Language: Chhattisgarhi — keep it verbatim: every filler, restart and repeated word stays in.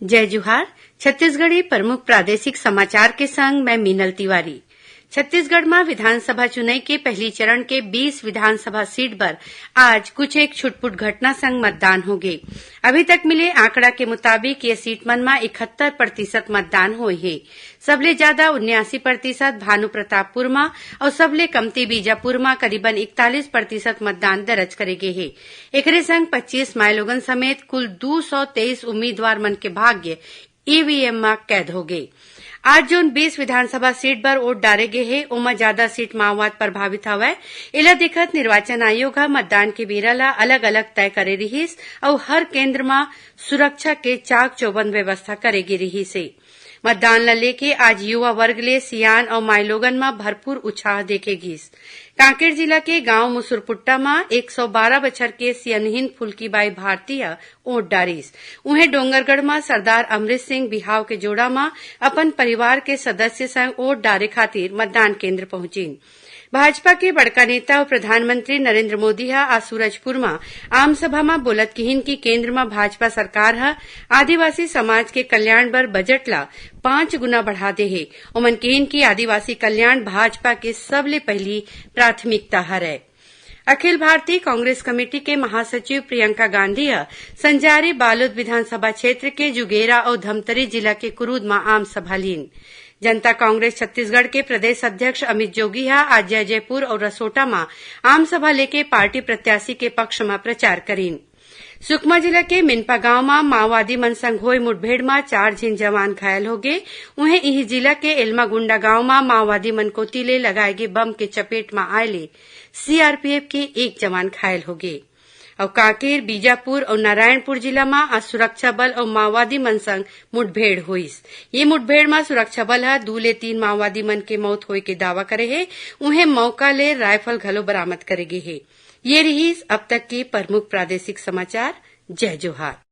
जय जोहार। छत्तीसगढ़ी प्रमुख प्रादेशिक समाचार के संग मैं मीनल तिवारी। छत्तीसगढ़ म विधानसभा चुनई के पहली चरण के बीस विधानसभा सीट बर आज कुछ एक छुटपुट घटना संग मतदान होगे। अभी तक मिले आंकड़ा के मुताबिक ये सीट मन म इकहत्तर प्रतिशत मतदान होए हे। सबले ज्यादा उन्यासी प्रतिशत भानु प्रतापपुर म अउ सबले कमती बीजापुर म करीबन इकतालीस प्रतिशत मतदान दर्ज करे गे हे। एकरे संग पच्चीस माईलोगन समेत कुल दू सौ तेईस उम्मीदवार मन के भाग्य ईवीएम म कैद होगे। आज जोन बीस विधानसभा सीट बर वोट डारे गे हे, ओमा ज्यादा सीट माओवाद प्रभावित हवय। एला देखत निर्वाचन आयोग ह मतदान के बेरा ल अलग-अलग तय करे रिहिस अउ हर केंद्र म सुरक्षा के चाक चौबंद व्यवस्था करे गे रिहिस हे। मतदान ल लेके आज युवा वर्ग ले सियान अउ माईलोगन म भरपूर उत्साह देखे गिस। कांकेर जिला के गांव मुसुरपुट्टा म एक सौ बारह बछर के सियनहिन फुल्कीबाई भारती ह वोट डारिस। उहें डोंगरगढ़ म सरदार अमृत सिंह बिहाव के जोड़ा म अपन परिवार के सदस्य संग वोट डारे खातिर मतदान केंद्र पहुंचिन। भाजपा के बड़का नेता अउ प्रधानमंत्री नरेंद्र मोदी ह आज सूरजपुर म आम सभा म बोलत किहिन कि केंद्र म भाजपा सरकार ह आदिवासी समाज के कल्याण बर बजट ल पांच गुना बढ़ा दे हे। ओमन किहिन कि आदिवासी कल्याण भाजपा के सबले पहिली प्राथमिकता हरय। अखिल भारतीय कांग्रेस कमेटी के महासचिव प्रियंका गांधी ह संजारी बालोद विधानसभा क्षेत्र के जुगेरा अउ धमतरी जिला के कुरूद म आम सभा लीन। जनता कांग्रेस छत्तीसगढ़ के प्रदेश अध्यक्ष अमित जोगी ह आज जैजैपुर अउ रसोटा म आम सभा लेके पार्टी प्रत्याशी के पक्ष म प्रचार करीन। सुकमा जिला के मिनपा गांव म माओवादी मन संग होए मुठभेड़ म चार झिन जवान घायल होगे। उहें, इही जिला के एलमागुंडा गांव म माओवादी मन कोति ले लगाए गे बम के चपेट म आए ले सीआरपीएफ के एक जवान घायल होगे। अउ कांकेर, बीजापुर अउ नारायणपुर जिला म आज सुरक्षा बल अउ माओवादी मन संग मुठभेड़ होइस। ये मुठभेड़ म सुरक्षा बल ह दू ले तीन माओवादी मन के मौत होए के दावा करे हे। उहें, मौका ले रायफल घलो बरामद करे गे हे। ये रिहिस अब तक के प्रमुख प्रादेशिक समाचार। जय जोहार।